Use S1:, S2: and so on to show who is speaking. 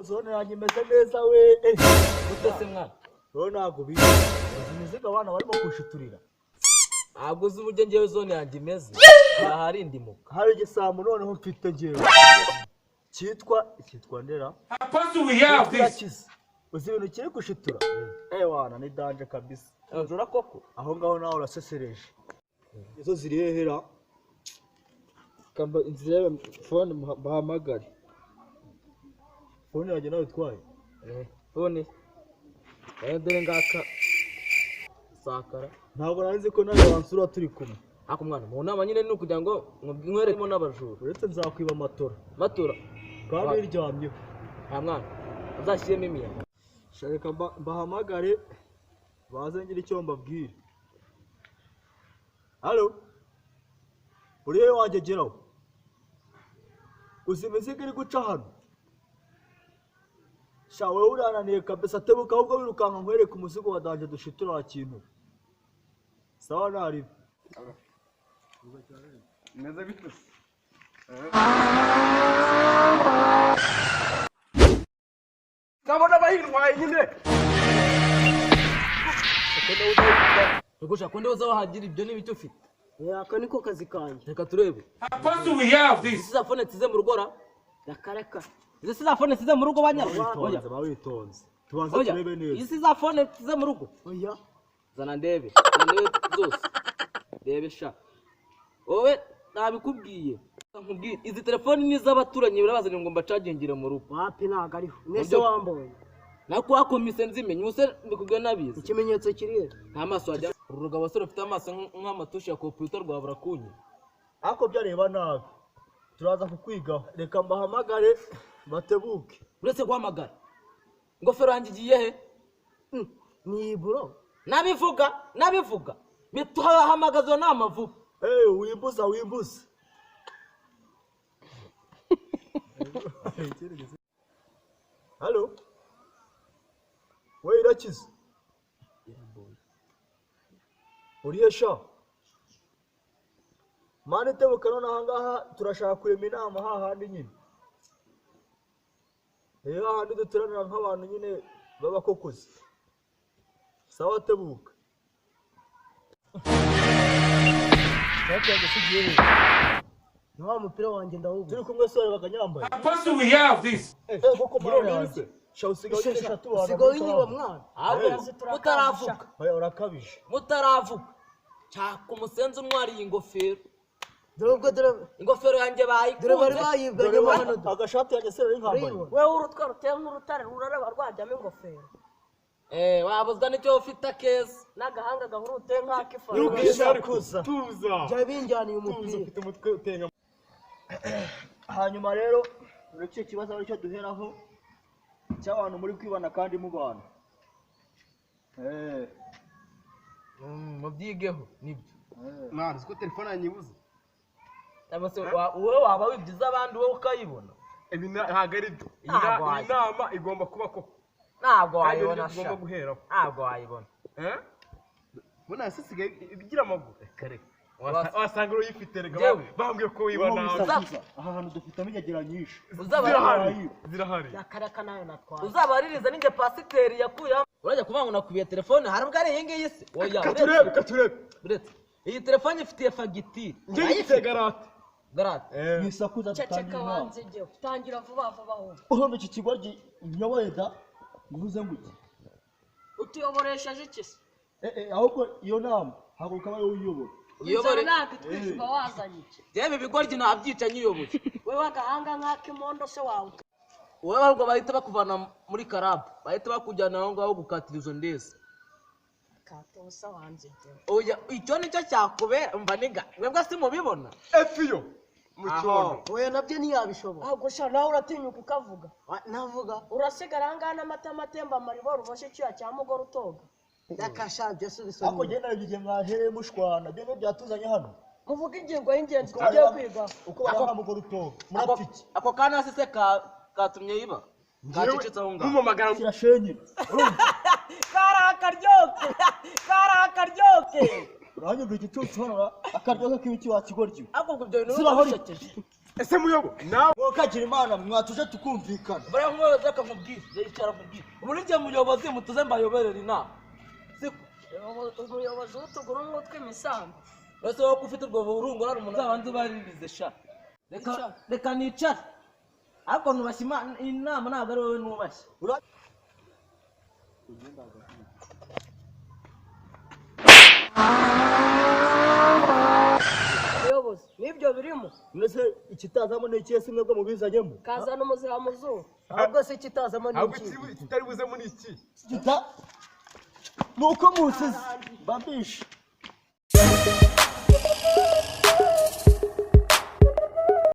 S1: Zone yanjye imeze neza we.
S2: Gute se mwana?
S1: Wowe ntabwo ubizi. Uzi imizigo abana barimo kushiturira.
S2: Ntabwo uzi uburyo ngewe zone yanjye imeze. Ahari indimuka.
S1: Hari igisambo noneho mfite ngewe. Cyitwa Ndera.
S3: Apostle, we have this.
S1: Kirakize. Uzi ibintu kiri gushitura? Wana ni danger kabisa.
S2: Ujura koko?
S1: Aho ngaho nawe urasesereje. Izo ziri hehera.
S4: Kamba inzira phone bahamagare.
S1: Phone yanjye nawe itwaye.
S2: Phone. Dore ngaka. Sakara.
S1: Ntabwo nari nzi ko nawe wansura turi kumwe.
S2: Ako mwana mu nama nyine ni ukugira ngo nkweremo n'abajura.
S1: Uretse nzakwiba matora.
S2: Matora.
S1: Kandi iryamyeho.
S2: Nta mwana. Uzashyiremo imiyaga.
S1: Reka mbahamagare baze ngira icyo mbabwira. Halo? Uri he wanjye geraho? Uzi imizigo iri guca hano? Sha wowe urananiye kabisa, tebuka ahubwo wirukanka nkwereke umuzigo wa danger dushitura wa kintu. Sawa naribi.
S4: Meze bite se? Ndabona bayintwaye nyine.
S2: Ugusha ko ndoza wahagira ibyo n'ibicyo ufite.
S5: Aka niko kazi kanjye.
S2: Reka turebe.
S3: Apostle, we have this.
S2: Izi za phone nsize mu rugo ra?
S5: Rakareka.
S2: Izi za phone nsize mu rugo banyarwanda.
S1: Witonze, ba witonze. Tubanze turebe neza.
S2: Izi za phone nsize mu rugo.
S5: Oya.
S2: Zana ndebe. Zana ndebe zose. Ndebe sha. Wowe nabikubwiye. Nkubwiye izi telefoni ni iz'abaturanyi birabazanye ngo mbacagingire mu rugo.
S5: Wapi ntago ariho. Nese wambonye.
S2: Nako wakomise nzimenye ubuse mbikubwiye nabizi.
S5: Ikimenyetso kiri he?
S2: Nta maso wajya. Uru rugabo basore ufite amaso nk'amatushe ya computer rwabura kunye.
S1: Ariko byareba nabi. Turaza kukwigaho. Reka mbahamagare batebuke.
S2: Uretse guhamagara. Ingofero yanjye igiye he?
S5: Ni iburo.
S2: Nabivuga. Mituhamagazo nama vuba.
S1: Wimbuza wimbuza. Halo? We Irakize. Uriye sha? Mane tebuka none aha ngaha turashaka kurema inama hahandi nyine. Hahandi duteranira nk'abantu nyine b'abakokozi. Sawa tebuka.
S5: Ni wa mupira wanjye ndawubura.
S1: Turi kumwe sore bakanyambaye.
S3: Apostle, we have this.
S1: Koko mwana yanjye. Sha usigaye eshatu wana.
S5: Usigaye unyiba mwana.
S2: Mutaravuga.
S1: Oya urakabije.
S2: Mutaravuga. Cyaka umusenzi untwariye ingofero.
S5: Dore ubwo dore
S2: Ingofero yanjye bayikunze.
S5: dore bari bayibwanyemo hano.
S1: Agashati yanjye sore nkambaye.
S6: Wewe urutwe ruteye nk'urutare ruraraba rwajyamo ingofero.
S2: Wabuzwa n'icyo ufite akeza.
S6: N'agahanga gahuruteye nk'ak'ifaranga.
S4: Tuza.
S5: Byari binjyaniye
S4: Tuza
S5: umupira.
S4: ufite umutwe utenga.
S1: Hanyuma rero uretse ikibazo aricyo duheraho cy'abantu muri kwibana kandi mubana.
S2: Mubyigeho nibyo.
S4: Mwana uzi ko telefone yanjye ibuze.
S2: Cyangwa se wowe waba wibyiza abandi wowe ukayibona.
S4: Ibi ntabwo ari byo.
S2: Ntabwo
S4: Iyi nama igomba kuba koko.
S2: Ntabwo wayibona
S4: Tugomba
S2: sha.
S4: guheraho.
S2: Ntabwo wayibona.
S4: Mbona hasi isigaye igira amaguru. Kare. Wasanga uruyifite rega. Bambwiye ko wiba nawe.
S1: Aha hantu dufitemo inyagera nyinshi.
S4: Zirahari.
S6: Rakareka nayo natwaye.
S2: Uzabaririza ninjye pasiteri yakuyeho. Urajya kuvuga ngo nakubiye telefone hari ubwo ari iyi ngiyi se. Oya
S4: Katurebe.
S2: Uretse. Iyi telefone ifitiye fagitire.
S4: Njye ngifite garate.
S2: Garate.
S1: Mwisakuza
S6: Ceceka
S1: dutangira inama.
S6: wanze jyewe. Tangira vuba vuba ahubwo.
S1: Urumva iki kigo nyoboye da nguze nguki.
S6: Utuyoboresheje iki se?
S1: Ahubwo iyo nama haguruka abaye uyobora.
S2: Uyobore.
S6: Ntabwo itwishyurwa wazanye iki.
S2: Yewe ibigoryi nabyica nyiyoboye.
S6: Wewe agahanga nk'ak'imondo se wawe.
S2: Wowe ahubwo bahita bakuvana muri karabu. Bahita bakujyana aho ngaho gukatira izo ndezi.
S6: Kate ubusa wanze jyewe.
S2: Oya icyo nicyo cyakubera umva niga. Mwebwe si mubibona.
S4: Efiyo. Mu cyondo.
S5: Oya nabyo ntiyabishobora.
S6: Ahubwo sha nawe uratinyuka ukavuga.
S5: Navuga.
S6: Urasigara aha ngaha n'amata matemba amaribori uboshye icyuya cya mugore utoga.
S5: Ndakasha byo subisoni.
S1: Ariko njye nawe igihe mwahereye mushwana byo byatuzanye hano.
S6: Muvuga ingingo y'ingenzi tugiye kwigaho.
S1: Uko baranga mugore utoga. Murapfa iki?
S2: Ako kana se katumye yiba. Kacecetse aho ngaho.
S4: Mumamagara.
S1: Kirashenye.
S2: Kari akaryoke.
S1: Uranyumva igicucu hano akaryoka k'ibiki wa kigoryi.
S2: Ariko ubwo ibyo bintu
S1: Sirahori.
S2: bishekeje.
S4: Ese muyobo nawe
S1: Mwokagira Imana, mwatuje tukumvikana.
S2: Bariya nk'umuyobozi, reka nkubwire, yicara nkubwire. Ubu ni njye muyobozi, mutuze mbayoberere inama, siko?
S6: Umuyobozi w'utuguru n'utw'imisambi.
S2: Uretse wowe ko ufite urwo burungurane, umuntu uzabanza ubaririze sha. Reka reka nicare, ariko nubashye inama, ntabwo ari wowe nubashye.
S6: Muyobozi, n'ibyo birimo.
S1: Mbese ikitazamo ni ikihe? Se mwebwe mubizanyemo?
S6: Kazana umuzira mu zuru.
S5: Ahubwo se kitazamo ni
S4: Ahubwo
S5: iki?
S4: kitari buzemo ni iki?
S1: Kita ni uko musize mbambishe.